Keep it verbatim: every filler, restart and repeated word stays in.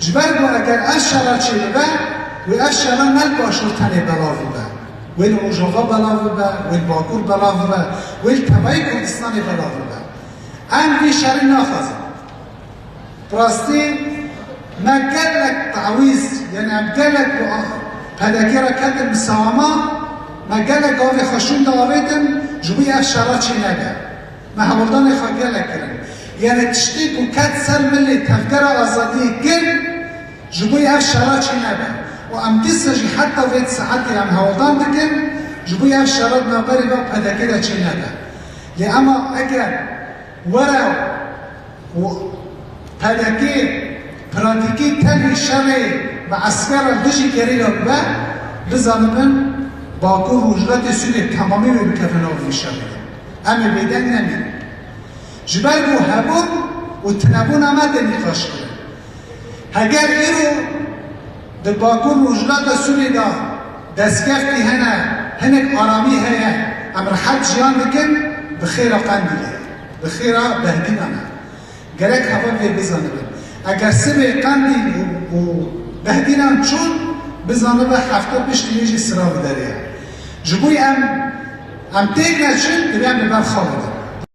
Ji ber ku eger ev şera çêbibe, wê ev şera ne li Başûr tenê belav bibe. Wê li Rojava belav bibe, wê li Bakur belav bibe, wê li tevayî Kurdistanê belav bibe. Em vî şerî naxwazin. Bi rastî me gelek tawîz, yani em gelek bi P D K re ketin misawama, me gelek gavê xwe şûn de avêtin, ji bo ev şera çê nebe. Me hewldanê xwe gelek kirin. Yani tiştê ku ket ser milê tevgera azadiyê kir, ji bo ev şera çê nebe. Û em dîsa jî heta vê saetê em hewldan dikin, ji bo ev şera di navberê ve P D K de çê nebe. Lê ema eger were û P D K pratîkî tenê şerê bi eskera dijî gerîla bibe, bizanibin Bakur Rojhilatê Sûriyê bi temamî wê bikeve nav vî şerê de. Em ê bêdeng nemînin. Ji ber ku hebûn û tinebûna me tê nîqaş kirin. Heger îro di Bakur Rojhilata Sûriyê de destkeftî hene, hinek aramî heye, em rihet jiyan dikin, bi xêra Qendîlê ye, bi xêra Behdînan e. Gerek heval vê bizanibin. Eger sibê Qendîl û, û Behdînan çûn, bizanibe hefte piştî wê jî sira bi derê ye. Ji bo em, em têk neçin, divê em li ber xwe bibin.